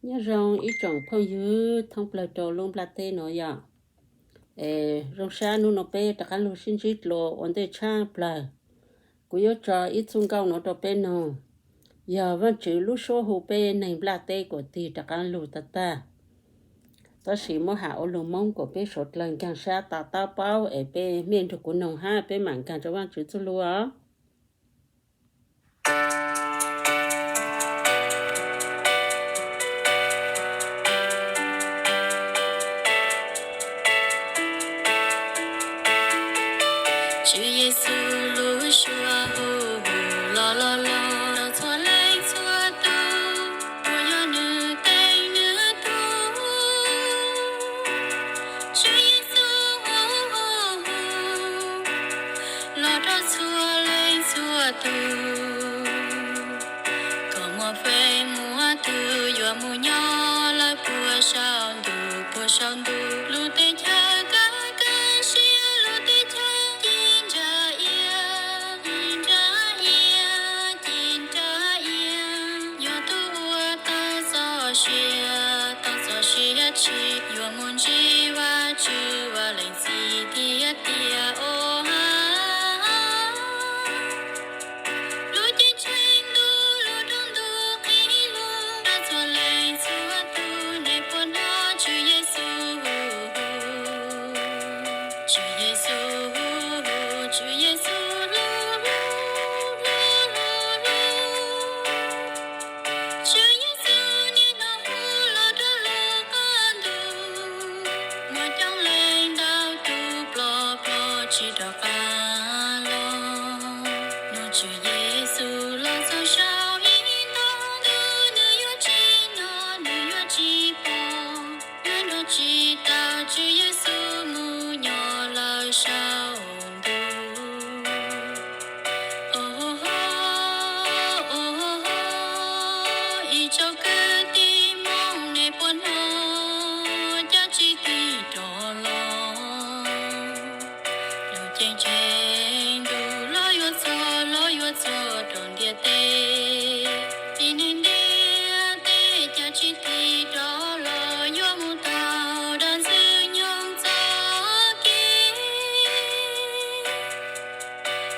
Nyob zoo ib tsoom phooj ywg thoob plaws rau lub nplaj teb no yom. Es zoo sab hnub no peb rov qab los sib ntsib dua ua ntej tshaj plaws. Kuv yuav tso ib txuj nkauj no rau peb noog, yog Vaajtswv lub suab hu peb neeg nplaj teb kuas tig rov qab lug tag tag. Tab sis muab has ua lug Moob kuas peb suav dlawg nkaag sab to taub paub es peb mej nrug kuv noog hab peb maam nkaag rua Vaajtswv txuj lug os. Tswv Yexus lub suab hu hu los los los rau txhua leej txhua tug uas yog nwg teev nwg tug. Tswv Yexus hu hu hu los rau txhua leej txhua tug, kom muaj feem muaj tug yuav moog nyob lawm puag saum ntuj, puag saum ntuj lub teb chaws kawg kawg siab, lub teb chaws ci ntsa iab, ci ntsa iab, ci ntsa iab. Yog tug uas tau txoj sia, tau txoj sia tshaj, yuav moog ntsib Vaajtswv Vaaj Leeg Txib tiag tiag os. Lub ceeb tsheej ntuj lug rua ntuj qhib lug, rua txhua leej txhua tug nej puas hnov Tswv Yexus hu, Tswv Yexus hu, Tswv Yexus hu, Tswv Yexus niaj hnub hu los rau lub qab ntuj, muaj coob leej ntau tug ploj ploj tsi rov qab los. Nub Tswv Yexus los txug saum ib ntoo ntuj, nwg yuav tsi nov, nwg yuav tsi pom, yuav nrug tsi tau Tswv Yexus moog nyob lawm saum ntuj. Ib tsoom kwv tij Moob, nej puas hnov cov tsi tig rov los? Lub ceeb tsheej ntuj los yuav txog, los yuav txog rau ntiaj teb. Tib neeg ntiaj teb cov tsi tig rov los yuav moog tau dlaab Ntxwg Nyoog txoj kev.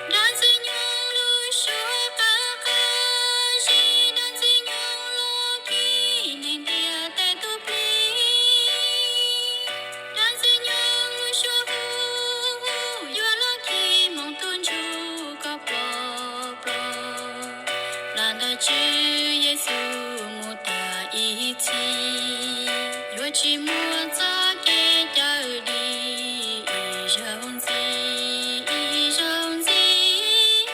Dlaab Ntxwg Nyoog lub suab qab qab zib, dlaab Ntxwg Nyoog los khi neeg ntiaj teb tub plig. Dlaab Ntxwg Nyoog lub suab hu hu yuav los khi moog tug ntsuj koj ploj ploj. Plab ntawm Tswv Yexus mus tag ib txhis, yuav tsi muaj txoj kev cawm dim ib zaug ntxiv, ib zaug ntxiv.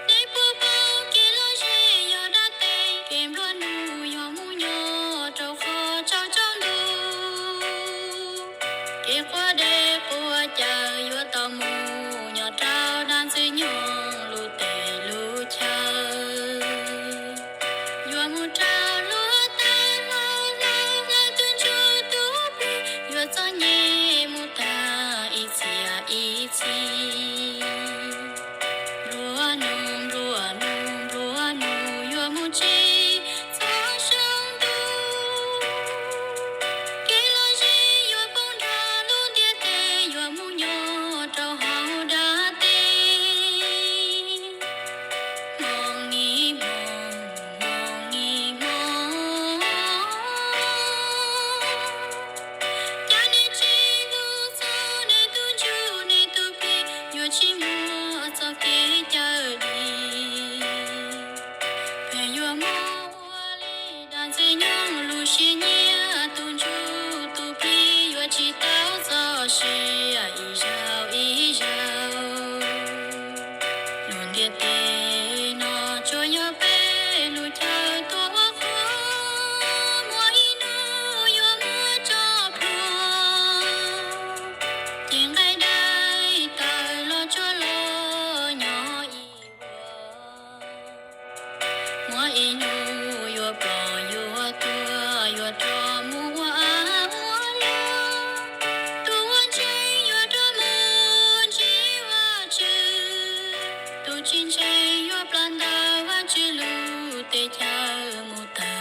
Nej puas paub kev lom zem yog dlaab teb, kev nplua nuj yog moog nyob rau qhov tsaus tsaus ntuj, kev quav dej quav cawv yuav tau moog nyob rau dlaab Ntxwg Nyoog lub teb lub chaw. Yuav moog rau luag tag hlo hlo, hlawv tug ntsuj tub plig, yuav txom nyem moog tag ib txhia ib txhis. Nplua nuj, nplua nuj, nplua nuj yuav moog tsim txhua saum ntuj. Kev lom zem yuav poob nrag lub ntiaj teb, yuav moog nyob rau hauv dlaab teb. Moog ib moog, moog ib moog, ca nej tsi lug txug nej tug ntsuj nej tug plig, yuav tsi muaj txoj kev cawm dim. Peb yuav moog ua li dlaab Ntxwg Nyoog lub siab nyiam, tug ntsuj tug plig yuav tsi tau txoj sia ib zaug ib zaug. Lub ntiaj teb no tsuas yog peb lub chaw tuaj ua qhua, muaj ib nub yuav muab tso pluag, ces nqaij dai tawm los tsuag los nyob ib vuag. Muaj ib nub yuav ploj yuav tuag, yuav rov moog ua av ua luam. Tug uas ntseeg yuav rov moog ntsib Vaajtswv, tug tsi ntseeg yuav plam ntawm Vaajtswv lub teb chaws moog tag.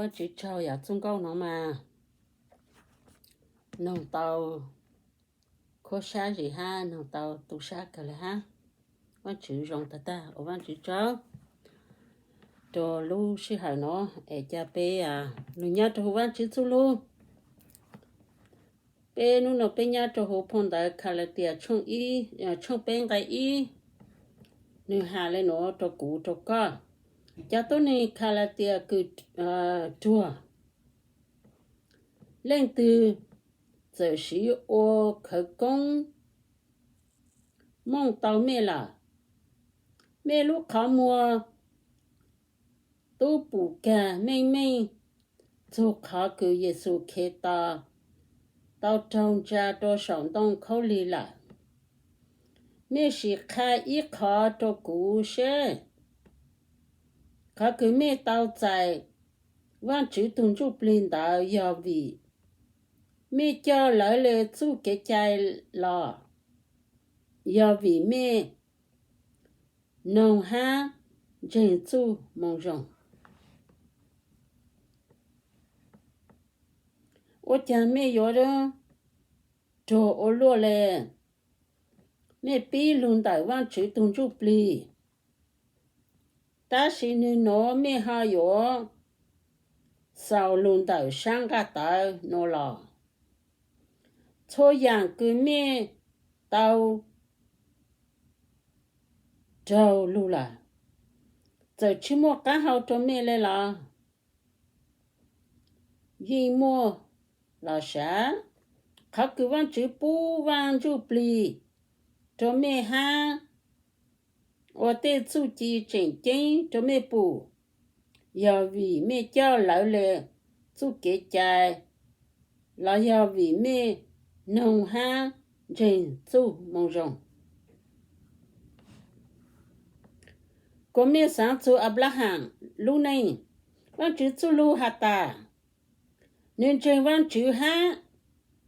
Vaajtswv tsaug yam txuj nkauj no mas noog tau khuab sab zim hab noog tau tu sab kawg le hab. Vaajtswv zoo tag tag ua Vaajtswv tsaug rua lub sij hawm no es ca peb lug nyob rua huv Vaajtswv txuj lug. Peb nub no peb nyob rua huv phoo ntawv Kalatias tshooj peb nqai ib, nwg has le nuav rua kuv rua koj. Cov tuab neeg Kalatias kws ruag, leej twg txawm siv ua khawv koob mooj tau mej lawm? Mej lub qhov muag tub pum kag meej meej txug qhov kws Yexus Khetos tau raug ntsa rua saum ntoo khaub lig lawm. Mej sim qha ib qho rua kuv seb, qhov kws mej tau txais Vaajtswv tug Ntsuj Plig ntawd yog vim mej coj lawv le txuj kev cai los yog vim mej noog hab ntseeg txuj moo zoo? Ua caag mej yuav ruag ua luaj le? Mej pib lug ntawm Vaajtswv tug Ntsuj Plig, tab sis nwg nuav mej ho yuav xaus lug ntawm sab nqaj tawv nuav los? Txhua yaam kws mej tau raug lug lawm, txawm tsi muaj qaab hau rua mej le los? Yeej muaj los sav, qhov kws Vaajtswv pub Vaaj Ntsuj Plig rua mej hab ua tej txuj ci tseem ceeb rua mej pum, yog vim mej coj lawv le txuj kev cai los yog vim mej noog hab ntseeg txuj moo zoo? Kuas mej xaav txug Anplaham lub neej, Vaajtswv txuj lug has tas, nwg ntseeg Vaajtswv hab,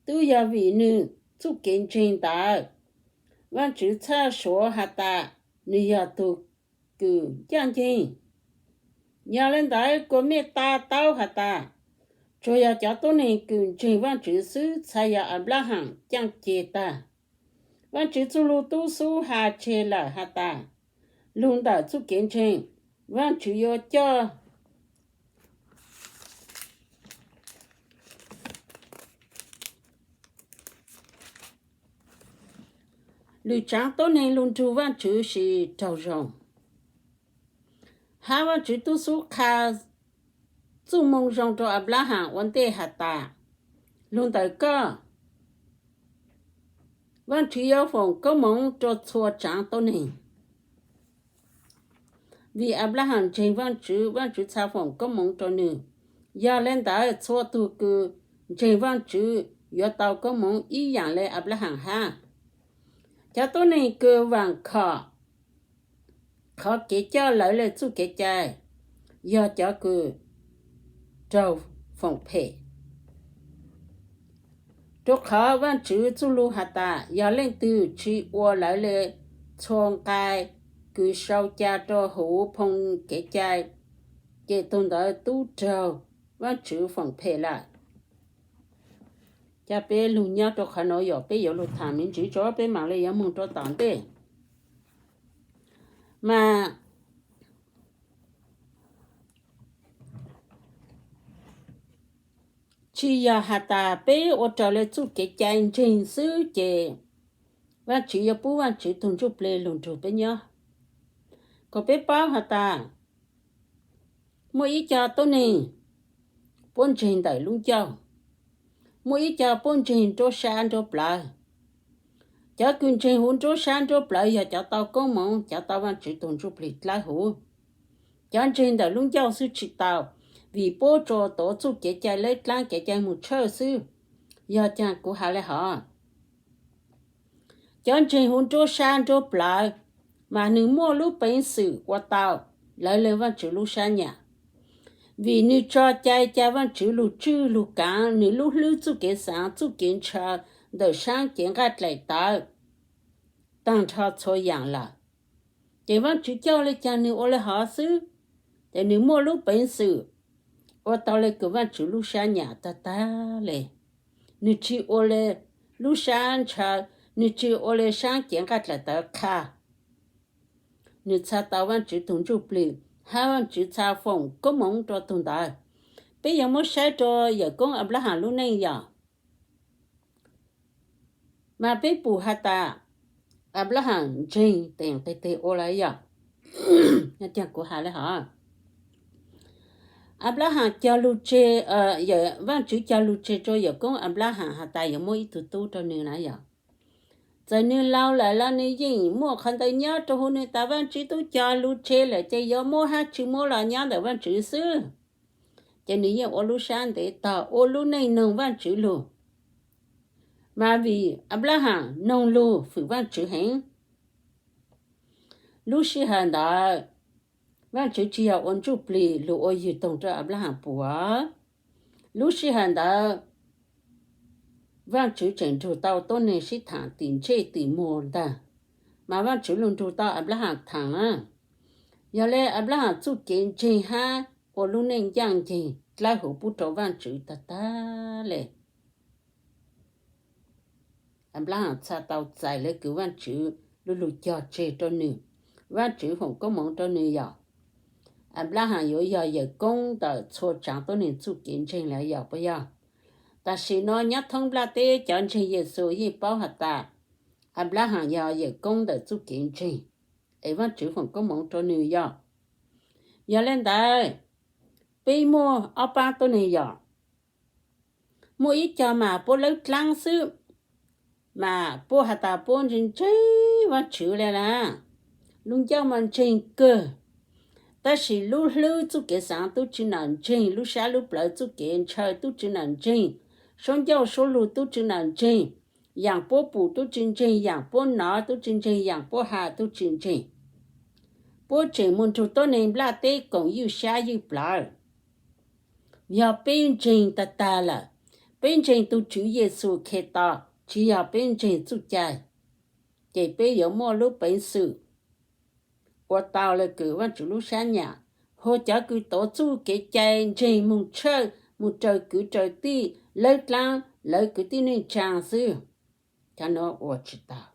tub yog vim nwg txuj kev ntseeg ntawd, Vaajtswv txhaj suav has tas nwg yog tug kws ncaaj nceeg. Yog le ntawd kuas mej to taub has tas, tsuas yog cov tuab neeg kws ntseeg Vaajtswv xwb txhad yog Anplaham caaj ceg tag. Vaajtswv txuj lug tub xub has tseg lawm has tas, lug ntawm txuj kev ntseeg, Vaajtswv yuav coj lwm tsaav tuab neeg lug nrug Vaajtswv siv raug zoo. Hab Vaajtswv tub xub qha txuj moo zoo rua Anplaham ua ntej has tas, lug ntawm koj, Vaajtswv yuav foom koob moov rua txhua tsaav tuab neeg. Vim Anplaham ntseeg Vaajtswv, Vaajtswv txhad foom koob moov rua nwg. Yog le ntawd txhua tug kws ntseeg Vaajtswv yuav tau koob moov ib yaam le Anplaham hab. Cov tuab neeg kws vaam khom qhov kev coj lawv le txuj kev cai yog cov kws raug foom phem. Rua qhov Vaajtswv txuj lug has tas, yog leej twg tsi ua lawv le txhua nqai kws sau ca rua huv phoo kev cai, ces tug ntawd tub raug Vaajtswv foom phem lawm. Ca peb lug nyob rua qhov nuav yom, peb yuav lug thaam me ntsis tso peb maam le yuav moog rua tom ntej. Mas tsi yog has tas peb ua raws le txuj kev cai ntseeg xwb ces Vaajtswv yuav pub Vaajtswv tug Ntsuj Plig lug nrug peb nyob. Kuas peb paub has tas, muaj ib co tuab neeg puab ntseeg ntawm lub ncauj, muaj ib co puab ntseeg nruab sab nruab plawv. Cov kws ntseeg huv nruab sab nruab plawv yog cov tau koob moov, cov tau Vaajtswv tug Ntsuj Plig dlawb huv. Cov ntseeg ntawm lub ncauj xwb tsi tau, vim puab tsuas tuav txuj kev cai leb dlaab kev cai moog tshawj xwb. Yog caag kuv has le hov? Cov ntseeg huv nruab sab nruab plawv, mas nwg muaj lub peev xwm ua tau lawv le Vaajtswv lub sab nyam, vim nwg tso cai ca Vaajtswv lug tswj lug kaav nwg lub hlwb txuj kev xaav txuj kev ntshaw ntawm saab cev nqaj dlaim tawv taag nrho txhua yaam lawm. Ces Vaajtswv coj le caag nwg ua le hov xwb. Ces nwg muaj lub peev xwm ua tau le kws Vaajtswv lub sab nyam tag tag le. Nwg tsi ua le lub sab ntshaw, nwg tsi ua le saab cev nqaj dlaim tawv qha. Nwg txha tau Vaajtswv tug ntsuj plig, hab Vaajtswv txha foom koob moov rua tug ntawd. Peb yuav muab saib rua yawm koob Anplaham lub neej yom. Mas peb pum has tas Anplaham ntseeg tes qig teg ua lawm yom. Kuv has le hov, Anplaham cog lug tseg, Vaajtswv cog lug tseg rua yawm koob Anplaham has tas yuav muab ib tug tub rua nwg na yom. Txawm nwg laug lawm los nwg yeej muaj qhov ntawd nyob rua huv nwg tas Vaajtswv tub cog lug tseg lawm ces yuav muab hab tsi muab los nyob ntawm Vaajtswv xwb. Ces nwg yeej ua lub sab ntev tog ua lub neej noog Vaajtswv lug. Mas vim Anplaham noog lug fwm Vaajtswv heev, lub sij hawm ntawd Vaajtswv tsi yog ua ntsuj plig lug ua ywg toog rua Anplaham pum. Lub sij hawm ntawd Vaajtswv tseem nrug tau tuab neeg sib thaam tim ntsej tim muag ntag, mas Vaajtswv lug nrug tau Anplaham thaam na. Yog le Anplaham txuj kev ntseeg hab ua lub neej ncaaj nceeg dlawb huv pub rua Vaajtswv tag tag le. Anplaham txha tau txais le kws Vaajtswv lub lug cog tseg rua nwg, Vaajtswv foom koob moov rua nwg yom. Anplaham yuav yog yawm koob ntawm txhua tsaav tuab neeg txuj kev ntseeg lawm yom, puas yog? Tam sim no nyob thoob nplaj teb cov ntseeg Yexus yeej paub has tas Anplaham yog yawm koob ntawm txuj kev ntseeg, es Vaajtswv foom koob moov rua nwg yom. Yog le ntawd, peb muaj ob paab tuab neeg yom. Muaj ib co mas puab lawb dlaab xwb, mas puab has tas puab ntseeg ntseeg Vaajtswv le na, lub ncauj mas ntseeg kawg, tab sis lub hlwb txuj kev xaav tub tsi nam ntseeg, lub sab lub plawv txuj kev ntshaw tub tsi nam ntseeg, suab ncauj suab lug tub tsi nam ntseeg, yaam puab pum tub tsi ntseeg, yaam puab nov tub tsi ntseeg, yaam puab has tub tsi ntseeg. Puab tseem moog nrug tuab neeg nplaj teb koom ywj sab ywj plawv. Yog peb ntseeg tag tag lawm, peb ntseeg tug Tswv Yexus Khetos, tsi yog peb ntseeg txuj cai, ces peb yuav muaj lub peev xwm ua tau le kws Vaajtswv lub sab nyam, hu cov kws tuav txuj kev cai ntseeg moog tshawj moog raws kwv raws tij, lawb dlaab lawv kwv tij neej tsaa xwb. Cov nuav ua tsi tau,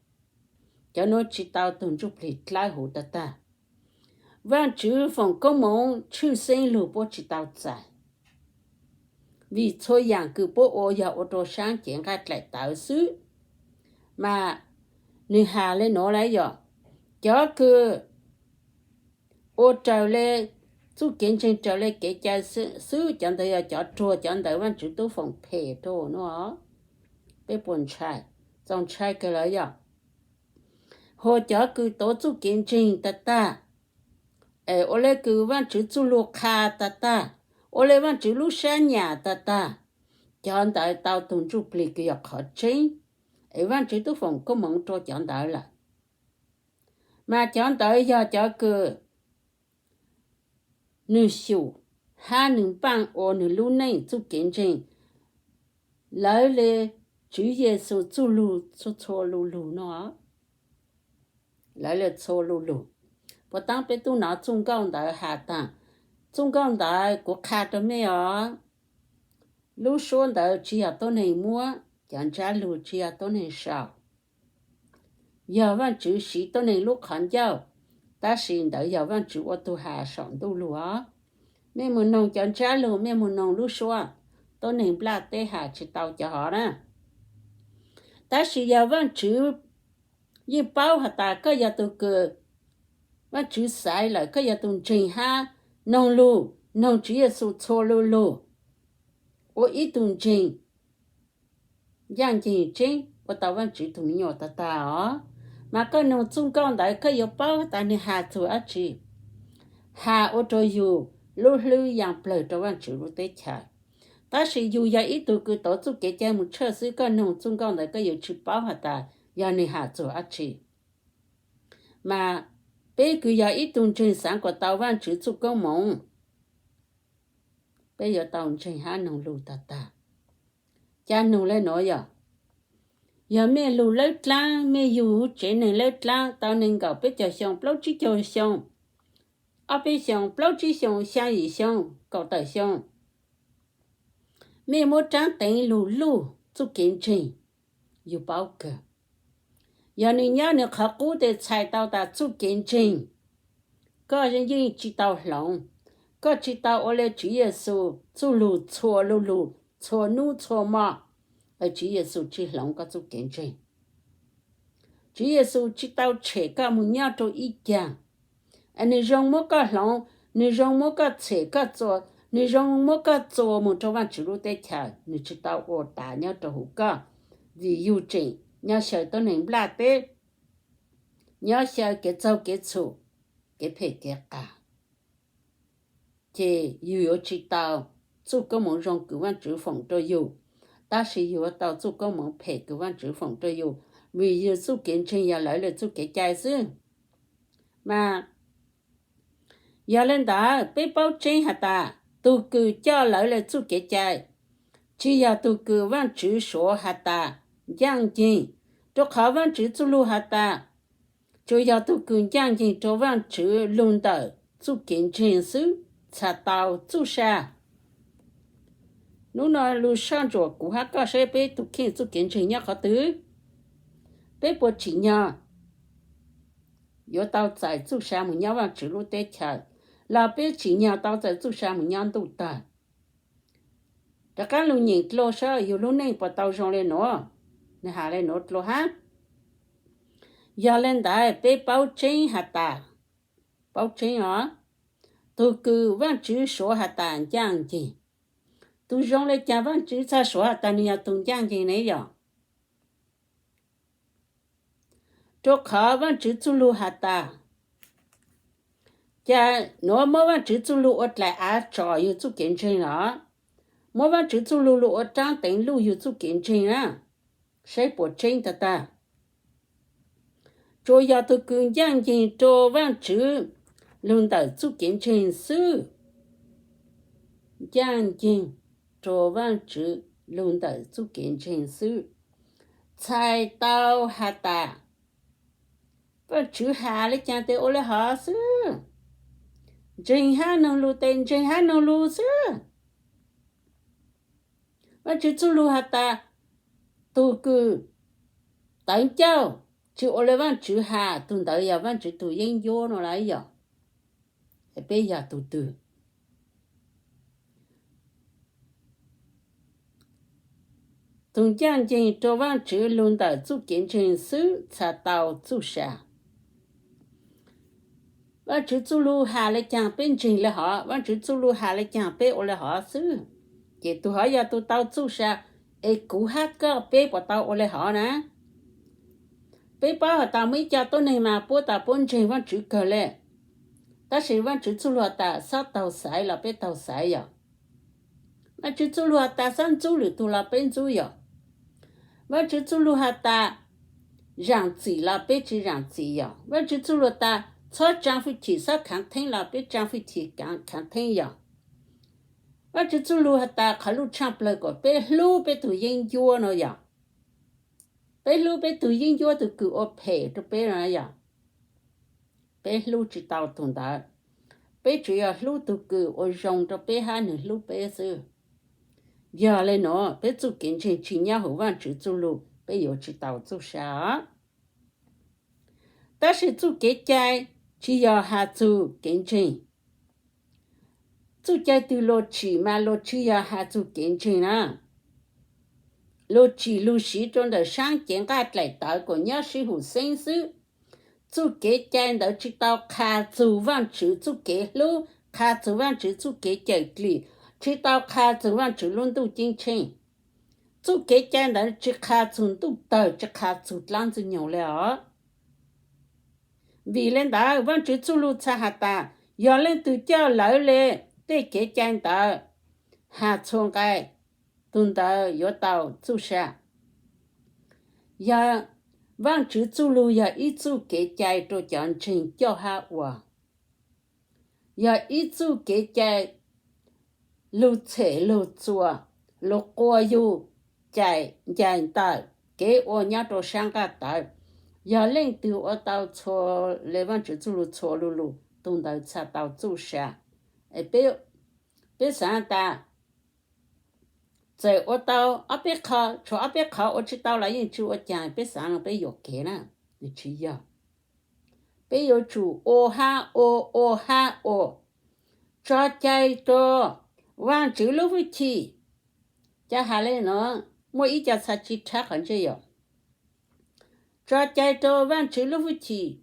cov nuav tsi tau tug ntsuj plig dlawb huv tag tag. Vaajtswv foom koob moov tshwj xeeb lug puab tsi tau txais, vim txhua yaam kws puab ua yog ua rua saab cev nqaij dlaim tawv xwb. Mas nwg has le nuav lawm yog, cov kws ua raws le txuj kev ntseeg, raws le kev cai xwb, cov ntawd yog cov ruag, cov ntawd Vaajtswv tub foom phem rua nuav. Peb puas ntshai? Txaus ntshai kawg lawm yog. Hu cov kws tuav txuj kev ntseeg tag tag, es ua le kws Vaajtswv txuj lug qha tag tag, ua le Vaajtswv lub sab nyam tag tag, cov ntawd tau tug ntsuj plig kws yog qhov tseeb, es Vaajtswv tub foom koob moov rua cov ntawd lawm. Mas cov ntawd yog cov kws nwg xyum hab nwg npaaj ua nwg lub neej txuj kev ntseeg, lawv le Tswv Yexus txuj lug txhua txhua lu lug nuav. Lawv le txhua lu lug. Puas taab peb tub nov txuj nkauj ntawd has taag, txuj nkauj ntawd kuv qha rua mej os, lub suab ntawd tsi yog tuab neeg muab, cov ntsab lug tsi yog tuab neeg sau. Yog Vaajtswv siv tuab neeg lub qhov ncauj, tab sis ntawd yog Vaajtswv ua tug has saum ntuj lug os. Mej moog noog cov ntsab lug, mej moog noog lub suab, tuab neeg nplaj teb has tsi tau cov hov na. Tab sis yog Vaajtswv yeej paub has tas koj yog tug kws Vaajtswv xaiv lawm, koj yog tug ntseeg hab noog lug, noog Tswv Yexus txhua lu lug, ua ib tug ntseeg ncaaj nceeg tseeb, ua tau Vaajtswv tug me nyuam tag tag os. Mas koj noog txuj nkauj ntawd koj yuav paub tas nwg has txug dab tsi. Has ua rua yug lub hlwb yaa plawg rua Vaajtswv lub teb chaws. Tab sis yug yog ib tug kws tuav txuj kev cai moog tshawj xwb, koj noog txuj nkauj ntawd koj yuav tsi paub has tas yog nwg has txug dab tsi. Mas peb kws yog ib tug ntseeg xaav kuas tau Vaajtswv txuj koob moov, peb yuav tau ntseeg hab noog lug tag tag. Ca noog le nuav yog, yog mej lug lawb dlaab, mej yug huv tsev neeg lawb dlaab tau neeg nkaum peb caug xyoo, plaub tsib caug xyoo, ob peb xyoo, plaub tsib xyoo, xyaa yim xyoo, kaum tawm xyoo, mej muab raab teev lug luj txuj kev ntseeg, yug paub kawg. Yog nwg nyob nwg qhov qub tes txhais tau tas txuj kev ntseeg, koj yeej tsi tau hloov, koj tsi tau ua le Tswv Yexus txuj lug txhua lu lug, txhua nub txhua mo, Tswv Yexus tsi hloov koj txuj kev ntseeg. Tswv Yexus tsi tau tshem koj moog nyob rua ib caag. Nwg zoo muab koj hloov, nwg zoo muab koj tshem koj txua, nwg zoo muab koj txua moog rua Vaajtswv lub teb chaws, nwg tsi tau ua tas nyob rua huv koj, vim yug tseem nyob xyaw tuab neeg nplaj teb, nyob xyaw kev txaug kev txhum, kev phem kev qas. Ces yug yuav tsi tau txuj koob moov zoo kws Vaajtswv foom rua yug, tab sis yug yuav tau txuj koob moov phem kws Vaajtswv foom rua yug, vim yug txuj kev ntseeg yog lawv le txuj kev cai xwb. Mas yog le ntawd peb paub tseeb has tas, tug kws coj lawv le txuj kev cai, tsi yog tug kws Vaajtswv suav has tas ncaaj nceeg, rua qhov Vaajtswv txuj lug has tas, tsuas yog tug kws ncaaj nceeg rua Vaajtswv lug ntawm txuj kev ntseeg xwb txhais tau txuj sa. Nub no lug soj ntsuam kuv hab koj saib peb tug kheej txuj kev ntseeg nyob qhov twg, peb puas tsim nyog yuav tau txais txuj sa moog nyob Vaajtswv lub teb chaws, los peb tsim nyog tau txais txuj sa moog nyob ntuj tawg. Rov qaab lug nyeem dlua saib yug lub neej puas tau zoo le nuav, nwg has le nuav dlua hab. Yog le ntawd peb paub tseeb has tas, paub tseeb os, tug kws Vaajtswv suav has tas ncaaj nceeg, tug zoo le caag Vaajtswv txhaj suav has tas nwg yog tug ncaaj nceeg ne yog? Rua qhov Vaajtswv txuj lug has tas, ca nuav muab Vaajtswv txuj lug ua dlaim av tsom yug txuj kev ntseeg los, muab Vaajtswv txuj lug lug ua raab teev luj yug txuj kev ntseeg na, saib puas tseeb tag tag. Tsuas yog tug kws ncaaj nceeg rua Vaajtswv lug ntawm txuj kev ntseeg xwb. Ncaaj nceeg rua Vaajtswv lug ntawm txuj kev ntseeg xwb, txhais tau has tas, Vaajtswv has le caag tes ua le hov xwb, ntseeg hab noog lug tes ntseeg hab noog lug xwb. Vaajtswv txuj lug has tas, tug kws tawv ncauj tsi ua le Vaajtswv has, tug ntawd yog Vaajtswv tug yeeb ncuab no lawm yog, peb yog tug twg? Tug ncaaj nceeg rua Vaajtswv lug ntawm txuj kev ntseeg xwb txhais tau txuj sa. Vaajtswv txuj lug has le caag peb ntseeg le hov, Vaajtswv txuj lug has le caag peb ua le hov xwb. Ces tug hov yog tug tau txuj sa, es kuv hab koj peb puas tau ua le hov na? Peb paub has tas muaj ib co tuab neeg mas puab tas puab ntseeg Vaajtswv kawg le, tab sis Vaajtswv txuj lug has tas xob taug xaiv los peb taug xaiv yog, Vaajtswv txuj lug has tas xob ntxub lwm tug los peb ntxub yog, Vaajtswv txuj lug has tas zaam txim los peb tsi zaam txim yog, Vaajtswv txuj lug has tas txhob tsaa fwj chim xob khaav theeb los peb tsaa fwj chim khaav theeb yog, Vaajtswv txuj lug has tas qhov luj tshaaj plawg kom peb hlub peb tug yeeb ncuab no yog, peb hlub peb tug yeeb ncuab tug kws ua phem rua peb no yog, peb hlub tsi tau tug ntawd. Peb tsuas yog hlub tug kws ua zoo rua peb hab nwg hlub peb xwb. Yog le nuav peb txuj kev ntseeg tsi nyob huv Vaajtswv txuj lug, peb yuav tsi tau txuj sa os. Tab sis txuj kev cai tsi yog has txug kev ntseeg. Txuj cai twg luag tsim mas luag tsi yog has txug kev ntseeg na. Luag tsim lug siv rua ntawm saab cev nqaj dlaim tawv kom nyob sib hum xeeb xwb. Txuj kev cai ntawd tsi tau qha txug Vaajtswv txuj kev hlub, qha txug Vaajtswv txuj kev cawm dlim, tsi tau qha txug Vaajtswv lub ntuj ceeb tsheej. Txuj kev cai ntawd tsi qha txug ntuj tawg, tsi qha txug dlaab ntxwg nyoog le os. Vim le ntawd Vaajtswv txuj lug txhais has tas, yog leej twg coj lawv le tej kev cai ntawd has txhua nqai, tug ntawd yuav tau txuj sa. Yog Vaajtswv txuj lug yog ib txuj kev cai rua cov ntseeg coj hab ua, yog ib txuj kev cai lug tshem lug txuas, lug qua yug, cais ncais ntawm kev ua nyob rua saab nqaj tawv. Yog leej twg ua tau txhua le Vaajtswv txuj lug txhua lu lug, tug ntawd txhais tau txuj sa. Peb xaav tas txawm ua tau ob peb qho, tshuav ob peb qhov ua tsis tau los yeej tsis ua cas, peb xav no peb yuam kev na. Nws tsis yog. Peb yuav tsum ua hab ua, ua hab ua, tso cai rau Vaajtswv lub hwj chim. Cov has le no muaj ib co txha tsis rhab qhov ntsej yom. Tso cai rau Vaajtswv lub hwj chim,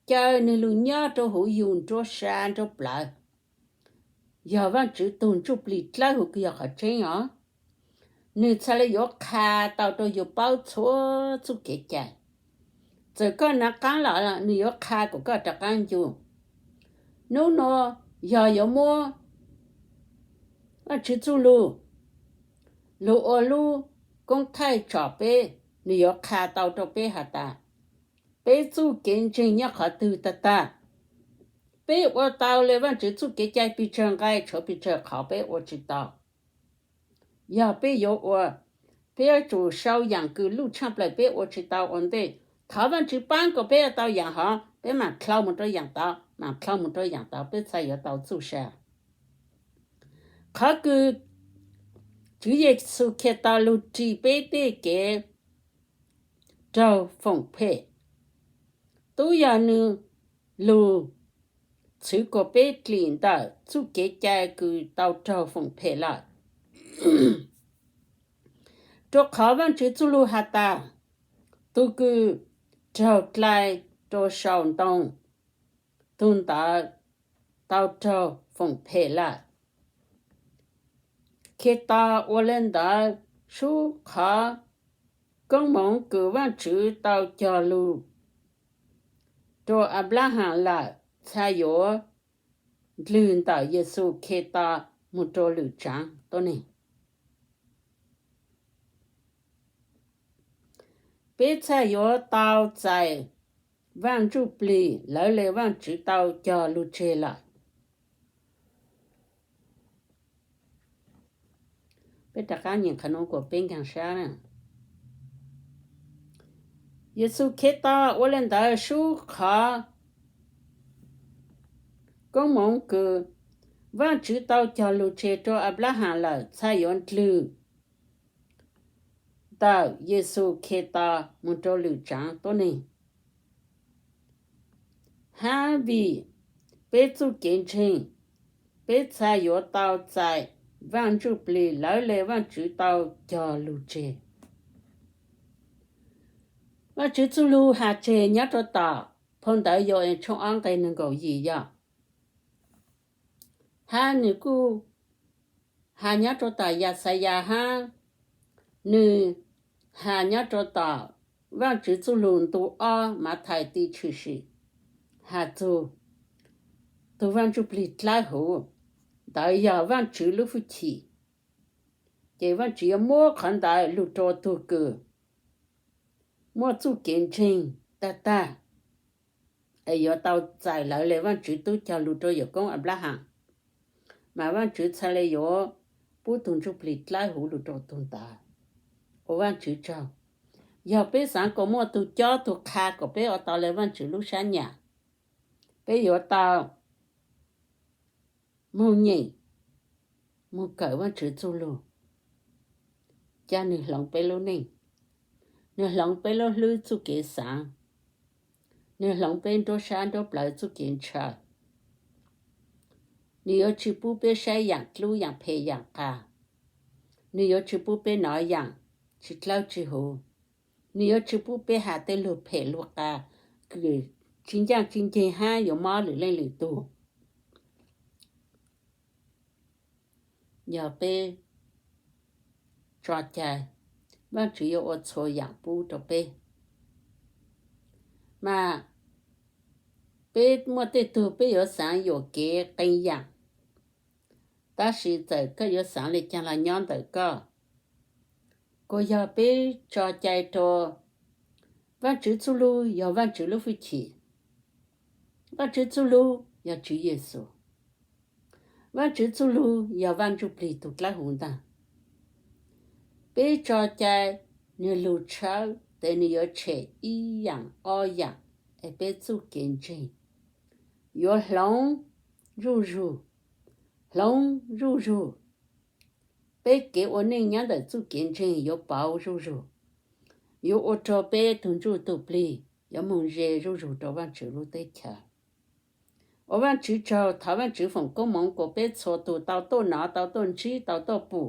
caw nws lug nyob rau huv yus nruab sab nruab plawv. Yog Vaajtswv tug ntsuj plig dlawb huv kws yog qhov tseeb os. Nws txhaj le yuav qha tau rau yus paub txhua txuj kev cai. Txawm koj nav qaab los nws yuav qha kom koj rov qaab ncu. Nub nua yog yuav muab Vaajtswv txuj lug, lug ua lub koob thaij tsom peb, nws yuav qha tau rau peb has tas peb txuj kev ntseeg nyob qhov twg tag tag. Peb ua tau le Vaajtswv txuj kev cai pes tsawg nqai, tshuav pes tsawg qhov peb ua tsis tau. Yog peb yuav ua, peb yuav tsum sau yaam kws luj tshaaj plawg peb ua tsis tau ua ntej. Thov Vaajtswv paab kom peb ua tau yaam hov, peb maam dlhau moog rau yaam tod, maam dlhau moog rau yaam tod, peb txhaj yuav tau txuj sa. Qhov kws Tswv Yexus Khetos lug rig peb tej kev raug foom phem, tub yog nws lug txhwv kuas peb dlim ntawm txuj kev cai kws tau raug foom phem lawm. Rua qhov Vaajtswv txuj lug has tas, tug kws raug dlai rua saum ntoo, tug ntawd tau raug foom phem lawm. Khetos ua le ntawd sub qhov koob moov kws Vaajtswv tau cog lug rua Anplahas lawm txhaj yuav ndlwg ntawm Yexus Khetos moog rua lwm tsaav tuab neeg. Peb txhaj yuav tau txais Vaaj Ntsuj Plig lawv le Vaajtswv tau cog lug tseg lawm. Peb rov qaab nyem qhov nuav kuas peb nkaag sab na. Yexus Khetos ua le ntawd sub qhov koob moov kws Vaajtswv tau cog lug tseg rua Anplahas lawm txhaj yuav ndlwg ntawm Yexus Khetos moog rua lwm tsaav tuab neeg. Hab vim peb txuj kev ntseeg, peb txhaj yuav tau txais Vaaj Ntsuj Plig lawv le Vaajtswv tau cog lug tseg. Vaajtswv txuj lug has tseg nyob rua tom phau ntawv Yau-Ees tshooj ob nqe neeg nkaum yim yog, hab nws kuj has nyob rua tom Yaxayas hab nws has nyob rua tom Vaajtswv txuj lug ntu ob Mathais tim tshwm sim, has txug tug Vaaj Ntsuj Plig dlawb huv, ntawd yog Vaajtswv lub hwj chim. Ces Vaajtswv yuav muab qhov ntawd lug rua tug kws muaj txuj kev ntseeg tag tag, es yuav tau txais lawv le Vaajtswv tub cog lug rua yawm koob Anplahas, mas Vaajtswv txhaj le yuav pub tug Ntsuj Plig dlawb huv lug rua tug ntawd. Ua Vaajtswv tsaug, yog peb xaav kuas muaj tug cob tug qha kuas peb ua tau le Vaajtswv lub sab nyam, peb yuav tau moog nyeem, moog kawm Vaajtswv txuj lug, ca nwg hloov peb lub neej, nwg hloov peb lub hlwb txuj kev xaav, nwg hloov peb nruab sab nruab plawv txuj kev ntshaw. Nwg yuav tsi pub peb saib yaam dlub yaam phem yaam qas. Nwg yuav tsi pub peb nov yaam tsi dlawb tsi huv. Nwg yuav tsi pub peb has tej lug phem lug qas kws tsi ncaaj tsi nceeg hab yuav mob lwm leej lwm tug. Yog peb tso cai, Vaajtswv yuav ua txhua yaam pub rua peb. Mas peb muaj tej tug peb yuav xaav yuam kev qee yaam, tab sis txawm koj yuav xaav le caag los nyob ntawm koj. Kuas yog peb tso cai rua Vaajtswv txuj lug yog Vaajtswv lub hwj chim. Vaajtswv txuj lug yog Tswv Yexus. Vaajtswv txuj lug yog Vaaj Ntsuj Plig tug dlawb huv ntaag. Peb tso cai nwg lug tshawb tes nwg yuav tshem ib yaam ob yaam, es peb txuj kev ntseeg yuav hloov zuj zug, hloov zuj zug, peb kev ua neej nyob ntawm txuj kev ntseeg yuav pauv zuj zus, yuav ua rau peb tug ntsuj tug plig yuav moog ze zuj zus rau Vaajtswv lub teb chaws. Ua Vaajtswv tsaug, thov Vaajtswv foom koob moov kuas peb txhua tug tau tuaj nov, tau tuaj ntsib, tau tuaj pum,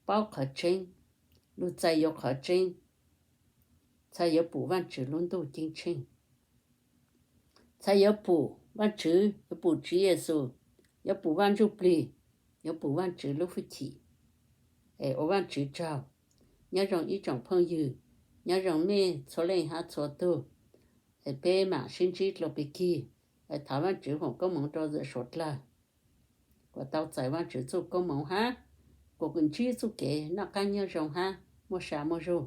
paub qhov tseeb, lug txais yuav qhov tseeb, txhaj yuav pum Vaajtswv lub ntuj ceeb tsheej, txhaj yuav pum Vaajtswv, yuav pum Tswv Yexus, yuav pum Vaaj Ntsuj Plig, yuav pum Vaajtswv lub hwj chim. Es ua Vaajtswv tsaug. Nyob zoo ib tsoom phooj ywg, nyob zoo mej txhua leej hab txhua tug. Es peb maam sib ntsib dlua pig kig. Es thov Vaajtswv foom koob moov rau ntawm suav dlawg, kuas tau txais Vaajtswv txuj koob moov hab kuas ntsib txuj kev noj qaab nyob zoo hab muaj sa muaj zug.